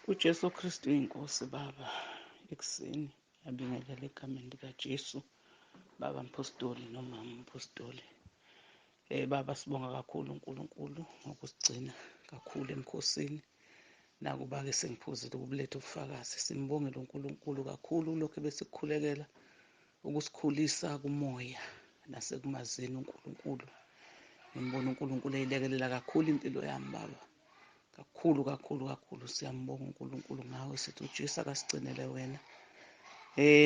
UJesu Kristu inkosi baba ekuseni yabingelela egameni likaJesu baba mpostoli nomama mpostoli. Baba sibonga kakhulu uNkulunkulu ngokusigcina kakhulu emkhosini. Nakuba ke sengiphuzile ukubuletha ubufakazi, simbongele uNkulunkulu kakhulu lokho besikukhulekela ukusikhulisa kumoya nasekumazini uNkulunkulu. Ngibona uNkulunkulu eyilekelela kakhulu impilo yami baba. Kakhulu kakhulu kakhulu siyambonga uNkulunkulu ngawe, sithi uJesu akasigcinele wena.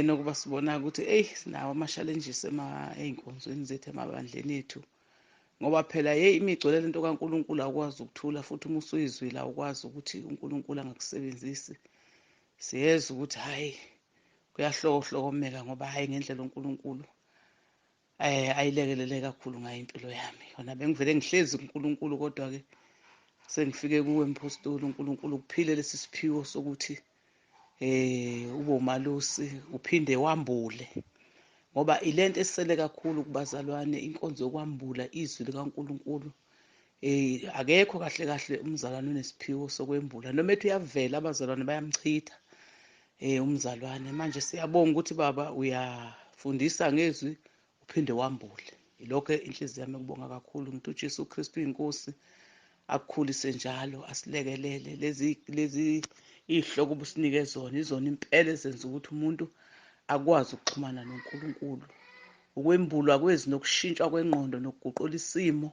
Nokuba sibona ukuthi hey sinawo ama challenges ey'nkonzweni zethu emabandleni ethu. Ngoba phela hey imigcwele lento kaNkulunkulu awukwazi ukuthula futhi uma usuyizwile awukwazi ukuthi uNkulunkulu angakusebenzisi. Siyeza ukuthi hayi kuyahlokohlokomeka ngoba hayi ngendlela uNkulunkulu ayilekelele kakhulu ngayo impilo yami. Yona bengivele ngihlezi kuNkulunkulu kodwa ke sengifike kuwe mpostoli uNkulunkulu kuphile lesi siphiwo sokuthi ube umalusi uphinde wambule. Ngoba ilento esele kakhulu kubazalwane inkonzo yokwambula izwi likaNkulunkulu. Akekho kahle kahle umzalwane onesiphiwo sokwembula noma ethi uyavela abazalwane bayamchitha umzalwane. Manje siyabonga ukuthi baba uyafundisa ngezwi uphinde wambule. Ilokho inhliziyo yami ekubonga kakhulu. Ngithi uJesu Kristu inkosi akukhulise njalo asilekelele lezi izihloko obusinike zona izona impela ezenza ukuthi umuntu akwazi ukuxhumana noNkulunkulu. Ukwembulwa kwezi nokushintshwa kwengqondo nokuguqula isimo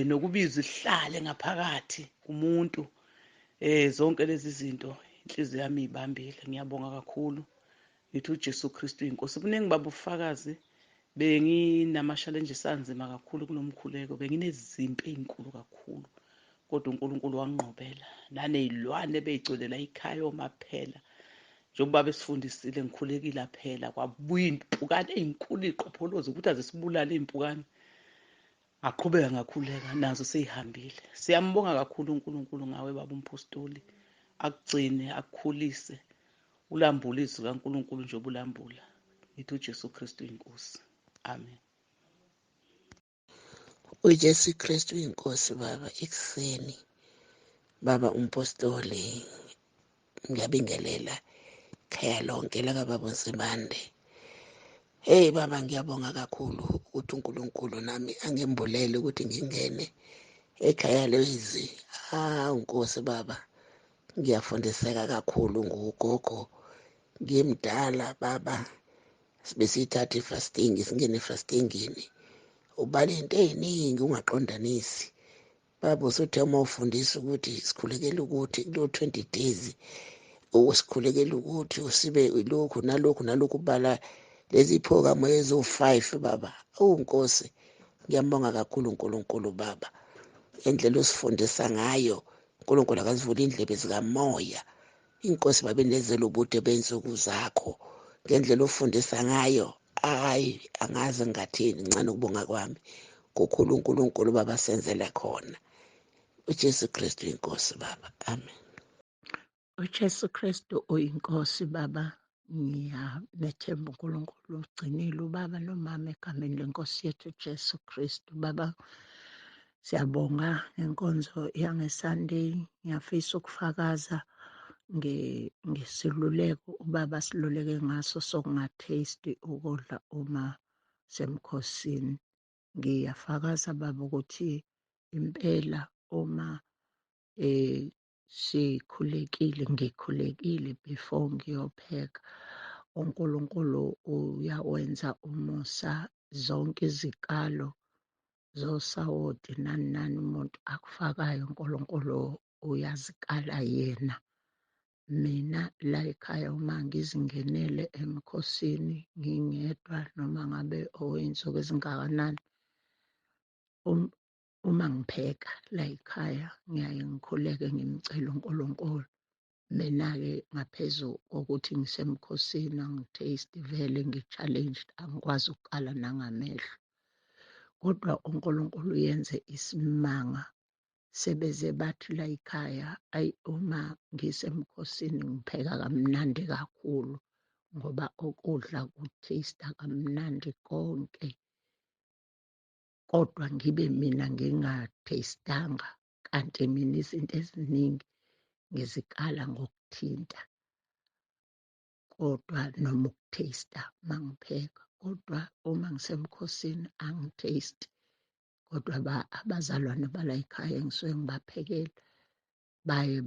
nokubiza ihlale ngaphakathi kumuntu zonke lezi zinto inhliziyo yami ibambile. Ngiyabonga kakhulu. Ngithi uJesu Kristu inkosi. Kuningi baba ubufakazi benginama challenges anzima kakhulu kulomkhuleko, benginezimpi ezinkulu kakhulu kodwa uNkulunkulu wanginqobela. Nanezilwane beyigcwelela ikhaya omaphela njengoba besifundisile ngikhulekile phela kwabuya impukane ezinkulu iqopholozi ukuthi azisibulale impukane. Ngaqhubeka ngakhuleka nazo seyihambile. Siyambonga kakhulu uNkulunkulu ngawe baba umpostoli, akugcine akukhulise ulambule izwi kaNkulunkulu njengoba ulambula. Ngithi uJesu Kristu inkosi. Amen. UJesu Kristu inkosi baba ekuseni baba umpostoli ngiyabingelela khaya lonke la kababa Nsibande. Hey baba ngiyabonga kakhulu ukuthi uNkulunkulu nami angembulele ukuthi ngingene ekhaya lezwi. Nkosi baba ngiyafundiseka kakhulu ngugogo ngimdala baba besiyithatha ifasting singene efastingini ubala into eziningi ungaqondanisi baba usuthe uma ufundisa ukuthi sikhulekela ukuthi kulo 20 days usikhulekela ukuthi usibe lokhu nalokhu nalokhu ubala lezi phokamoya ezo-5 baba. Awu Nkosi ngiyambonga kakhulu uNkulunkulu baba indlela osifundisa ngayo. uNkulunkulu akazivula indlebe zikamoya. Inkosi babe nezelo ubude bensuku zakho ngendlela ofundisa ngayo. Hayi angazi ngathini ncane ukubonga kwami kukhulu uNkulunkulu baba senzele khona. uJesu Kristu inkosi baba. Amen. uJesu Kristu uyinkosi baba. Ngiyamethemba uNkulunkulu ugcinile ubaba nomama egameni lenkosi yethu Jesu Kristu baba. Siyabonga ngenkonzo yangeSunday. Ngiyafisa ukufakaza ngesiluleko ubaba siluleke ngaso sokunga-taste ukudla uma semkhosini. Ngiyafakaza baba ukuthi impela uma sikhulekile ngikhulekile before ngiyopheka uNkulunkulu uyawenza umusa zonke izikalo zosawoti nani nani umuntu akufakayo uNkulunkulu uyazikala yena. Mina la ekhaya uma ngizingenele emkhosini ngingedwa noma ngabe owey'nsuku ezingakanani uma ngipheka la ekhaya ngiyaye ngikhuleke ngimcele uNkulunkulu. Mina-ke ngaphezu kokuthi ngisemkhosini angi-taste vele ngi-challenged angikwazi ukukala nangamehlo. Kodwa uNkulunkulu uyenze isimanga sebeze bathi la ekhaya ayi uma ngisemkhosini ngipheka kamnandi kakhulu ngoba ukudla ku-taste kamnandi konke. Kodwa ngibe mina nginga-taste-anga kanti mina izinto eziningi Ngizikala ngokuthinta kodwa noma uku-taste-a uma ngipheka, kodwa uma ngisemkhosini angi-taste. Kodwa abazalwane bala ekhaya engisuke ngibaphekela baye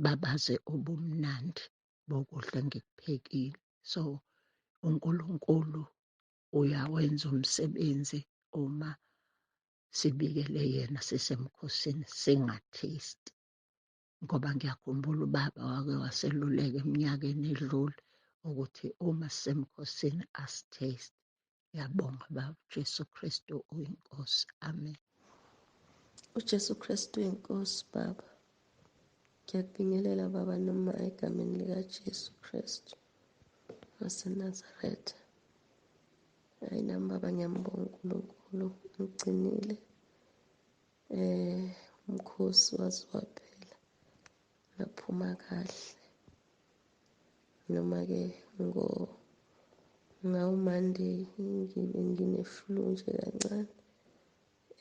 babaze ubumnandi bokudla engikuphekile. So uNkulunkulu uyawenza umsebenzi uma sibikele yena sisemkhosini singa-taste. Ngoba ngiyakhumbula ubaba wake waseluleka eminyakeni edlule ukuthi uma sisemkhosini asi-taste. Ngiyabonga baba, Jesu Kristu uyiNkosi. Amen. UJesu Kristu uyiNkosi baba. Ngiyakubingelela baba noma egameni likaJesu Kristu waseNazaretha. Hayi nami baba ngiyambonga uNkulunkulu ungigcinile. Umkhosi waze waphela ngaphuma kahle. Noma-ke ngawu-Monday ngine-flu nje kancane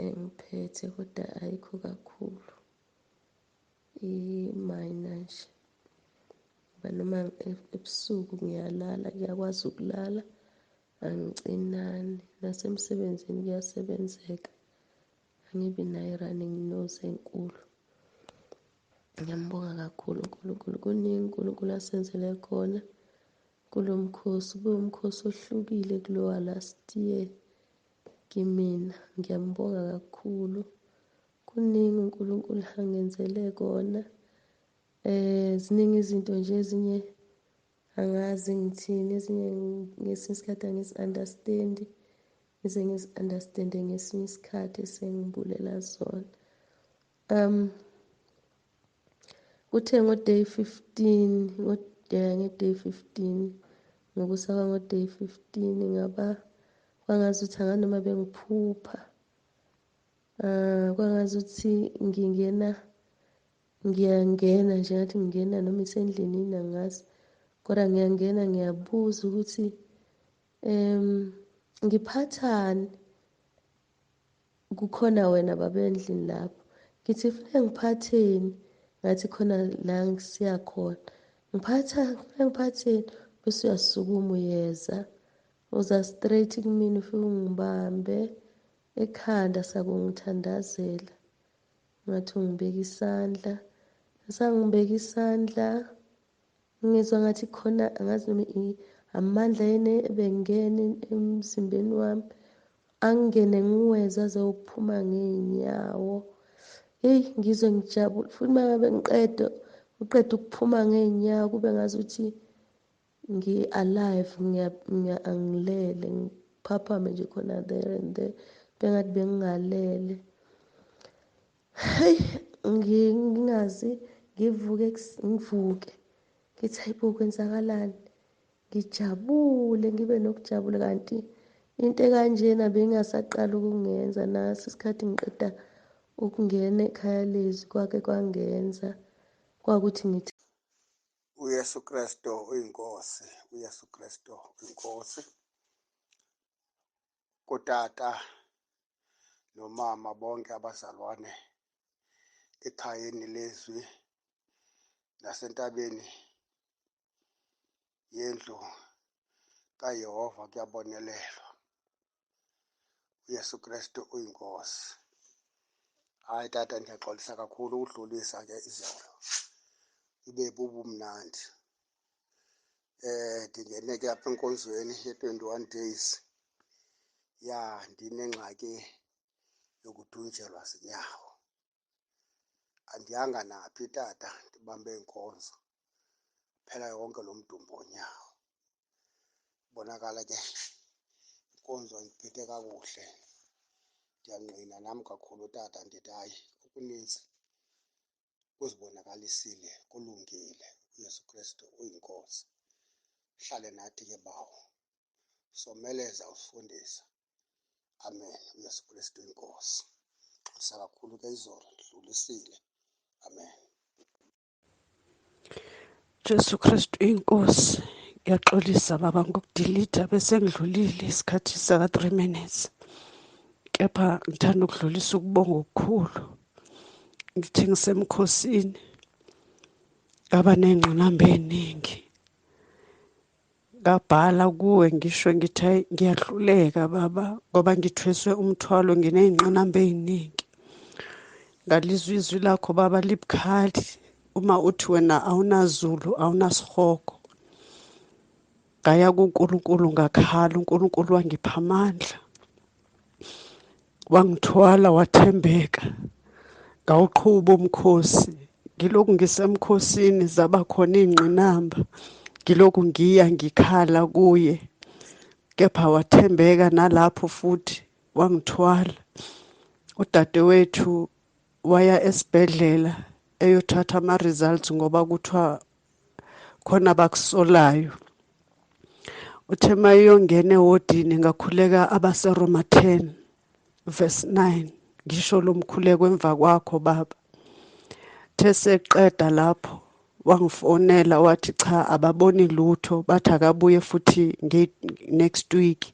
engiphethe, kodwa ayikho kakhulu, i-minor nje. Ngoba noma ebusuku ngiyalala, ngiyakwazi ukulala, angicinani. Nasemsebenzini kuyasebenzeka, angibi nayo i-running nose enkulu. Ngiyambonga kakhulu uNkulunkulu. Kuningi uNkulunkulu asenzele khona kulo mkhosi. Kube umkhosi ohlukile kulowa last year kimina. Ngiyambonga kakhulu. Kuningi uNkulunkulu angenzele kona. Ziningi izinto nje ezinye angazi ngithini, ezinye ngesinye isikhathi angizi-understand-i, ngize ngizi-understand-e ngesinye isikhathi esengibulela zona. Kuthe ngo-day 15, nge-day 15, ngokusaba ngo-day 15 ngaba kwangazuthi anganoma bengiphupha. Kwangazuthi ngingena, ngiyangena nje ngathi ngingena noma isendlini yini angazi, kodwa ngiyangena ngiyabuza ukuthi ngiphathani, kukhona wena baba endlini lapho. Ngithi funeka ngiphatheni, ngathi khona la ngisiya khona, ngiphatha funeka ngiphatheni. Bese uyasukuma uyeza, uza straight kumina, ufike ungibambe ekhanda sakungithandazela, ngathi ungibeka isandla. Sangibeka isandla, ngizwa ngathi khona angazi noma amandla yini ebengena emzimbeni wami, angene ngiweza azophuma ngey'nyawo. Heyi, ngizwe ngijabule futhi uma ngabe ngiqeda uqeda ukuphuma ngey'nyawo kube ngazuthi ngi-alive, angilele, ngiphaphame nje khona there and there, bengathi bengingalele. Heyi, ngingazi, ngivuke ngivuke ngithi hayibo kwenzakalani, ngijabule ngibe nokujabula. Kanti into ekanjena bengingasaqali ukungenza, nasi isikhathi ngiqeda ukungena ekhaya lezwi kwake kwangenza kwakuthi ngithi uYesu Kristu uyiNkosi, uYesu Kristu uyiNkosi. Kutata nomama bonke abazalwane ekhayeni lezwi nasentabeni yendlu kaYehova kuyabonelelwa. uYesu Kristu uyiNkosi. Hayi tata, ngiyaxolisa kakhulu ukudlulisa ke izolo, ibe bubumnandi. Ndingene ke apha enkonzweni ye-21 days, ya ndinengxaki yokudunjelwa zinyawo. Andiyanga naphi tata, ndibambe inkonzo phela yonke lo mdumbo wonyawo. Bonakala ke inkonzo indiphethe kakuhle, ndiyangqina nam kakhulu tata, ndithi hayi okuninzi kuzibonakalisile, kulungile. uYesu Kristu uyiNkosi. Hlale nathi ke bawo, someleza usifundisa. Amen. uYesu Kristu uyiNkosi. Xolisa kakhulu ke izolo, ndidlulisile. Amen. Jesu Kristu inkosi. Ngiyaxolisa baba ngokudilitha bese ngidlulile isikhathi saka 3 minutes. Kepha ngithanda ukudlulisa ukubonga okukhulu. Ngithe ngisemkhosini Ngaba ney'ngqinamba ey'ningi. Ngabhala kuwe ngisho ngithi hayi ngiyahluleka baba ngoba ngithweswe umthwalo nginey'ngqinamba ey'ningi. Ngalizwa izwi lakho baba libukhali uma uthi wena awunazulu awunasihogo. Ngaya kuNkulunkulu ngakhala, uNkulunkulu wangipha amandla, wangithwala wathembeka, ngawuqhuba umkhosi. Ngilokhu ngisemkhosini zaba khona iy'ngqinamba, ngilokhu ngiya ngikhala kuye, kepha wathembeka nalapho futhi wangithwala. Udadewethu waya esibhedlela eyothatha ama-results ngoba kuthiwa khona abakusolayo. Uthe uma eyongena ewodini ngakhuleka abaseRoma 10 verse 9, ngisho lo mkhuleko emva kwakho baba. The seqeda lapho wangifonela wathi cha ababoni lutho, bathi akabuye futhi next week.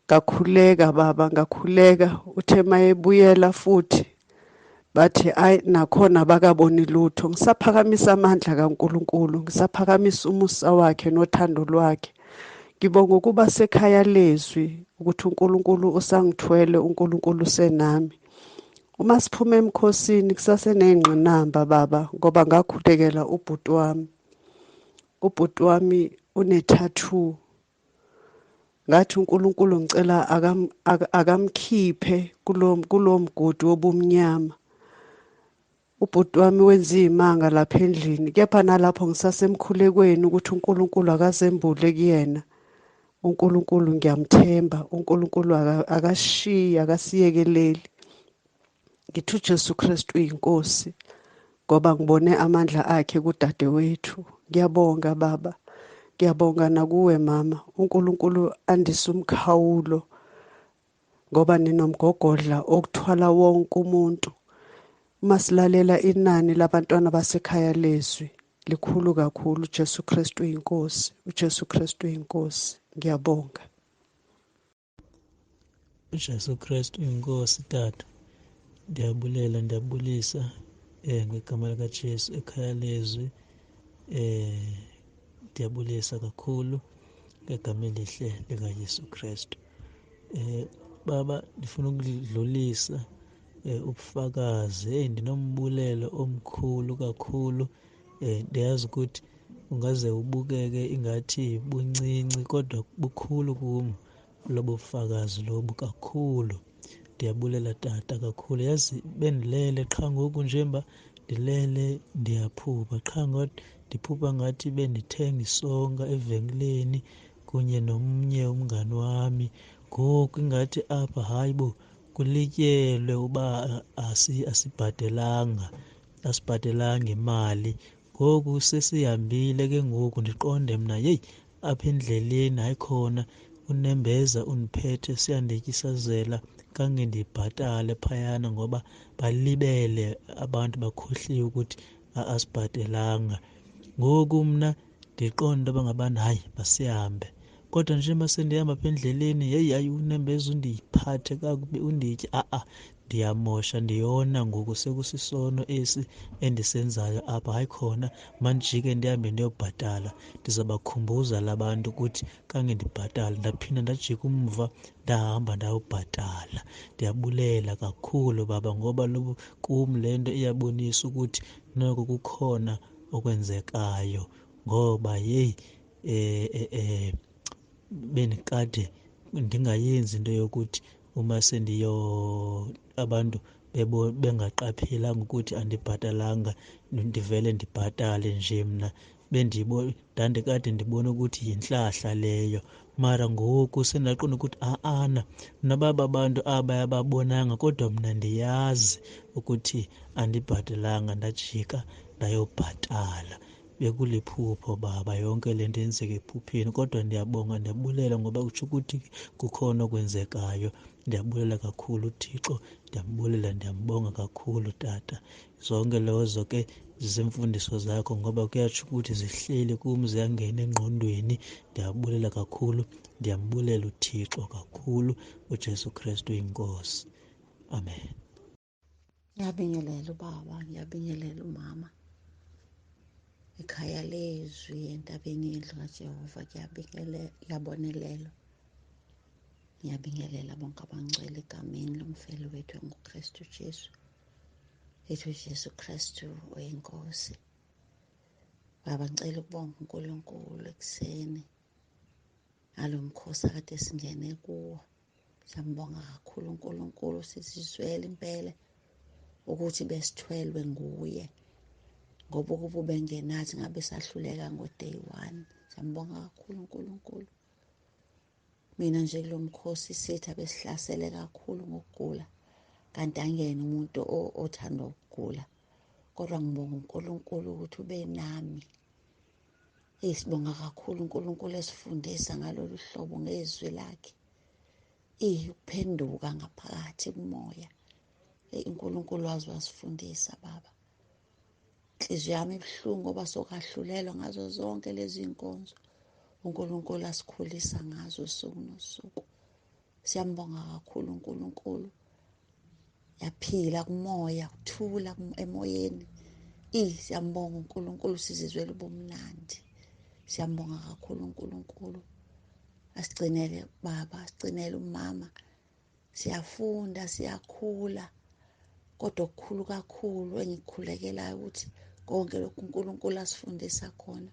Ngakhuleka baba, ngakhuleka. Uthe mayebuyela futhi bathi ayi nakhona abakaboni lutho. Ngisaphakamisa amandla kaNkulunkulu, ngisaphakamisa umusa wakhe nothando lwakhe. Ngibonga ukuba sekhaya lezwi ukuthi uNkulunkulu usangithwele, uNkulunkulu usenami. Uma siphuma emkhosini kusaseney'ngqinamba baba, ngoba ngakhulekela ubhuti wami. Ubhuti wami une-tattoo. Ngathi uNkulunkulu ngicela akamkhiphe kulo mgodi wobumnyama. Ubhuti wami wenza iy'manga lapha endlini, kepha nalapho ngisasemkhulekweni ukuthi uNkulunkulu akazembule kuyena. uNkulunkulu ngiyamthemba, uNkulunkulu akashiyi, akasiyekeleli. Ngithi uJesu Kristu uyinkosi ngoba ngibone amandla akhe kudadewethu. Ngiyabonga baba, ngiyabonga nakuwe mama. uNkulunkulu andise umkhawulo ngoba ninomgogodla okuthwala wonke umuntu. Uma silalela inani labantwana basekhaya lezwi likhulu kakhulu. uJesu Kristu uyinkosi, uJesu Kristu uyinkosi. Ngiyabonga. UJesu Kristu uyinkosi tata. Ndiyabulela, ndiyabulisa ngegama likaJesu ekhaya lezwi. Ndiyabulisa kakhulu ngegama elihle likaJesu Kristu. Baba, ndifuna ukudlulisa ubufakazi. Hey, ndinombulelo omkhulu kakhulu. Ndiyazi ukuthi ungaze ubukeke ingathi buncinci kodwa bukhulu kum lobu bufakazi lobu kakhulu. Ndiyabulela tata kakhulu. Yazi bendilele qha ngoku njengoba ndilele ndiyaphupha qha ndiphupha ngathi bendithenga isonka evenkileni kunye nomnye umngani wami. Ngoku ingathi apha hayi bo kulityelwe uba asibhatelanga, asibhatelanga imali. Ngoku sesihambile ke ngoku ndiqonde mna yeyi apha endleleni hayi khona unembeza undiphethe siyandityisazela kange ndibhatale phayana ngoba balibele abantu bakhohliwe ukuthi asibhatelanga. Ngoku mna ndiqonde uba ngabana hayi masihambe, kodwa njengoba sendihamba apha endleleni heyi hayi unembeza undiphathe kakubi unditye, a-a ndiyamosha ndiyona ngoku sekusisono esi endisenzayo apha. Hayi khona mandijike ndihambe ndiyobhatala, ndizabakhumbuza la bantu ukuthi khange ndibhatale. Ndaphinda ndajika umva ndahamba ndayobhatala. Ndiyabulela kakhulu baba ngoba lobu kum le nto iyabonisa ukuthi noko kukhona okwenzekayo ngoba yeyi bendikade ndingayenzi into yokuthi uma sendiyo abantu bengaqaphelanga ukuthi andibhatalanga ndivele ndibhatale nje mna. Ndandikade ndibona ukuthi yintlahla leyo, mara ngoku sendaqonda ukuthi a-ana nababa bantu aba ababonanga kodwa mna ndiyazi ukuthi andibhatelanga, ndajika ndayobhatala. Bekuliphupho baba yonke le nto yenzeka ephupheni, kodwa ndiyabonga ndiyabulela ngoba kutsho ukuthi kukhona okwenzekayo. Ndiyabulela kakhulu uThixo, ndiyambulela ndiyambonga kakhulu tata. Zonke lezo ke zimfundiso zakho ngoba kuyatsho ukuthi zihleli kum ziyangena engqondweni. Ndiyabulela kakhulu, ndiyambulela uThixo kakhulu, uJesu Kristu iNkosi. Amen. Ngiyabingelela ubaba, ngiyabingelela umama. Ekhaya lezwi entabeni yendlu kaJehova kuyabonelelwa. Ngiyabingelela bonke abangcwele egameni lomfeli wethu enguKristu Jesu. Ethu Jesu Kristu oyiNkosi. Baba, ngicela ukubonga uNkulunkulu ekuseni ngalo mkhosi akade singene kuwo. Siyambonga kakhulu uNkulunkulu, sisizwele impela ukuthi besithwelwe nguye, ngoba ukuba ubengenathi ngabe sahluleka ngo-day one. Siyambonga kakhulu uNkulunkulu. Mina nje kulo mkhosi isitha besihlasele kakhulu ngokugula, kanti angiyena umuntu othanda ukugula, kodwa ngibonga uNkulunkulu ukuthi ube nami. Eyi, sibonga kakhulu uNkulunkulu esifundisa ngalolu hlobo ngezwi lakhe. Eyi, ukuphenduka ngaphakathi kumoya. Eyi, uNkulunkulu waze wasifundisa baba. Inhliziyo yami ibuhlungu ngoba sokahlulelwa ngazo zonke lezi zinkonzo uNkulunkulu asikhulisa ngazo usuku nosuku. Siyambonga kakhulu uNkulunkulu. Yaphila kumoya, kuthula emoyeni. Siyambonga uNkulunkulu, sizizwele ubumnandi. Siyambonga kakhulu uNkulunkulu. Asigcinele baba, asigcinele umama. Siyafunda, siyakhula. Kodwa okukhulu kakhulu engikukhulekelayo ukuthi konke lokhu uNkulunkulu asifundisa khona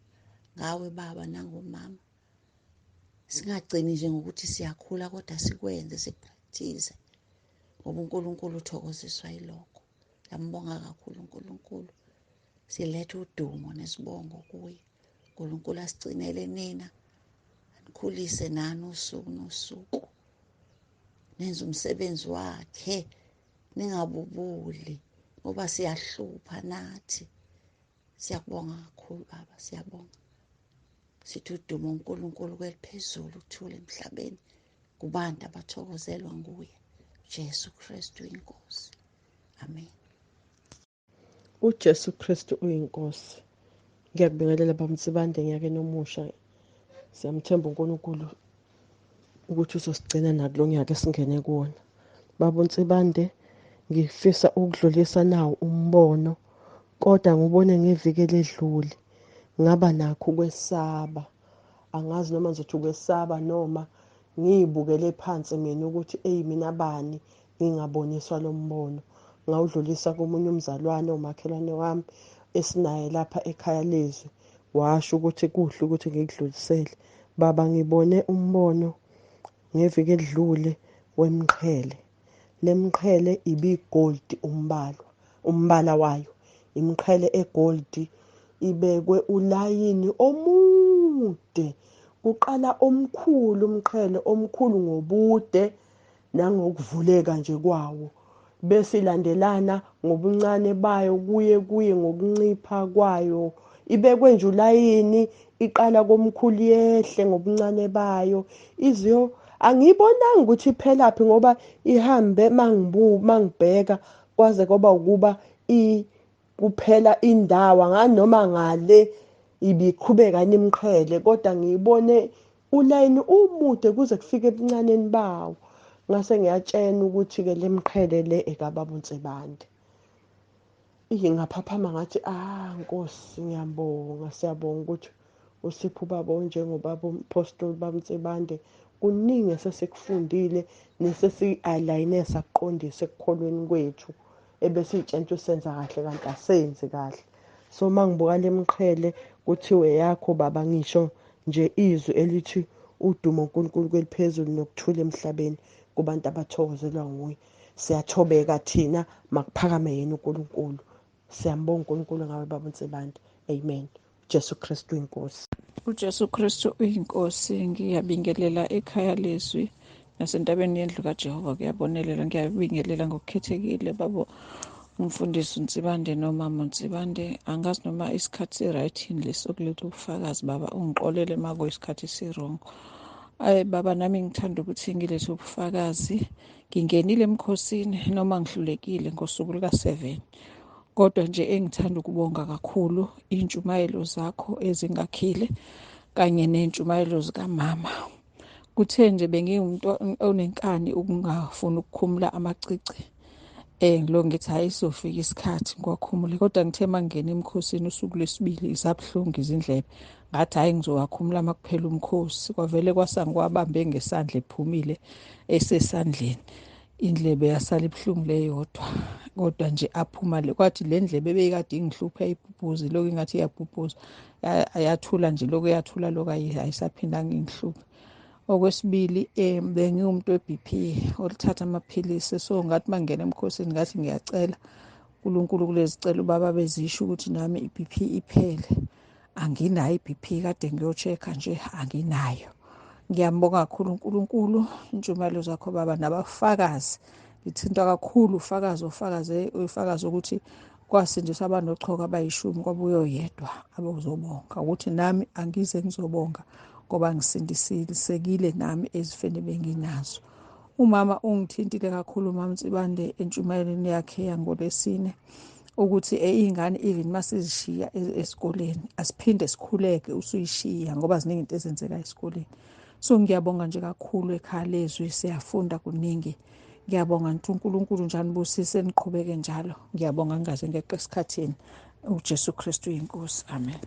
ngawe baba nangomama, singagcini nje ngokuthi siyakhula, kodwa sikwenze, sipractice, ngoba uNkulunkulu uthokoziswa yilokho. Ngiyambonga kakhulu uNkulunkulu. Siletha udumo nesibongo kuye. uNkulunkulu asigcinele nina, anikhulise nani usuku nosuku, nenze umsebenzi wakhe, ningabubuli ngoba siyahlupha nathi. Siyakubonga kakhulu baba, siyabonga. Sithi udumo uNkulunkulu kweliphezulu, ukuthula emhlabeni kubantu abathokozelwa nguye, Jesu Kristu inkosi. Amen. UJesu Kristu uyinkosi. Ngiyakubingelela baba Nsibande enyakeni omusha. Siyamthemba uNkulunkulu ukuthi uzosigcina nakulo nyaka esingene kuwona. Baba Nsibande, ngifisa ukudlulisa nawo umbono, kodwa ngubone ngeviki eledlule ngaba nakho ukwesaba. Angazi noma ngizothi ukwesaba noma ngiyibukele phansi mina ukuthi eyi mina bani ngingaboniswa lo mbono. Ngawudlulisa komunye umzalwane umakhelwane wami esinaye lapha ekhaya lezwi, washo ukuthi kuhle ukuthi ngikudlulisele. Baba, ngibone umbono ngeviki edlule wemqhele. Lemqhele ibigold umbala wayo, imqhele egold ibekwe ulayini omude. Kuqala omkhulu umqhele, omkhulu ngobude nangokuvuleka nje kwawo, bese ilandelana ngobuncane bayo kuye kuye ngokuncipha kwayo. Ibekwe nje ulayini, iqala komkhulu yehle ngobuncane bayo. Iziyo angiyibonanga ukuthi iphelaphi ngoba ihambe mangibheka kwaze kwaba ukuba kuphela indawo nganoma ngale ibiqhubeka nimqhele, kodwa ngiyibone ulayini umude kuze kufike ebuncaneni bawo. Ngase ngiyatshena ukuthi-ke le mqhele le ekababa uNsibande. Ngaphaphama ngathi, ah Nkosi, ngiyabonga, siyabonga ukuthi usiphe ubaba onjengobaba umpostoli baba uNsibande. Kuningi esesikufundile nesesi-align-e sakuqondisa ekukholweni kwethu, ebesiy'tshela ukuthi senza kahle kanti asenzi kahle. So uma ngibuka le mqhele kuthiwe yakho baba, ngisho nje izwi elithi udumo uNkulunkulu kweliphezulu nokuthula emhlabeni kubantu abathokozelwa nguye. Siyathobeka thina, makuphakame yena uNkulunkulu. Siyambonga uNkulunkulu ngawe baba uNsibande. Amen. Jesu Kristu inkosi. UJesu Kristu uyinkosi. Ngiyabingelela ekhaya lezwi nasentabeni yendlu kaJehova kuyabonelela. Ngiyabingelela ngokukhethekile babo umfundisi uNsibande nomama uNsibande. Angazi noma isikhathi si-right yini lesi sokuletha ubufakazi baba, ungixolele uma kuyisikhathi si-wrong. Ayi baba, nami ngithanda ukuthi ngilethe ubufakazi. Ngingenile emkhosini noma ngihlulekile ngosuku luka-7, kodwa nje engithanda ukubonga kakhulu iy'ntshumayelo zakho ezingakhile kanye ney'ntshumayelo zikamama. Kuthe nje bengingumuntu onenkani ukungafuni ukukhumula amacici. Ngilokhu ngithi hhayi sizofika isikhathi ngiwakhumule, kodwa ngithe uma ngingena emkhosini usuku lwesibili zabuhlungu izindlebe, ngathi hhayi ngizowakhumula uma kuphela umkhosi. Kwavele kwasa ngiwabambe ngesandla ephumile esesandleni, indlebe yasala ibuhlungu le yodwa, kodwa nje aphuma le. Kwathi le ndlebe ebeyikade ingihlupha yayibhubhuza, ilokhu ingathi iyabhubhuza, yathula nje lokhu yathula lokhu, ayisaphindanga ingihluphe. Okwesibili, bengiwumuntu we-BP olithatha amaphilisi, so ngathi uma ngingena emkhosini ngathi ngiyacela uNkulunkulu kulezi celo ubaba bezisho ukuthi nami i-BP iphele. Anginayo i-BP, kade ngiyo-check-a nje anginayo. Ngiyambonga kakhulu uNkulunkulu, intshumayelo zakho baba nabafakazi. Ngithintwa kakhulu ufakazi ofakaze ufakazi ukuthi kwasindiswa abanochoko abayishumi kwabuya oyedwa abozobonga, ukuthi nami angize ngizobonga ngoba ngisindisisekile nami ezifeni benginazo. Umama ungithintile kakhulu umama Nsibande entshumayelweni yakhe yangolwesine ukuthi iy'ngane even masizishiya esikoleni asiphinde sikhuleke usuyishiya, ngoba ziningi into ezenzeka esikoleni. So ngiyabonga nje kakhulu ekhaya lezwi, siyafunda kuningi. Ngiyabonga nti uNkulunkulu njani busise niqhubeke njalo. Ngiyabonga ngingaze ngeqe esikhathini. uJesu Kristu uyinkosi. Amen.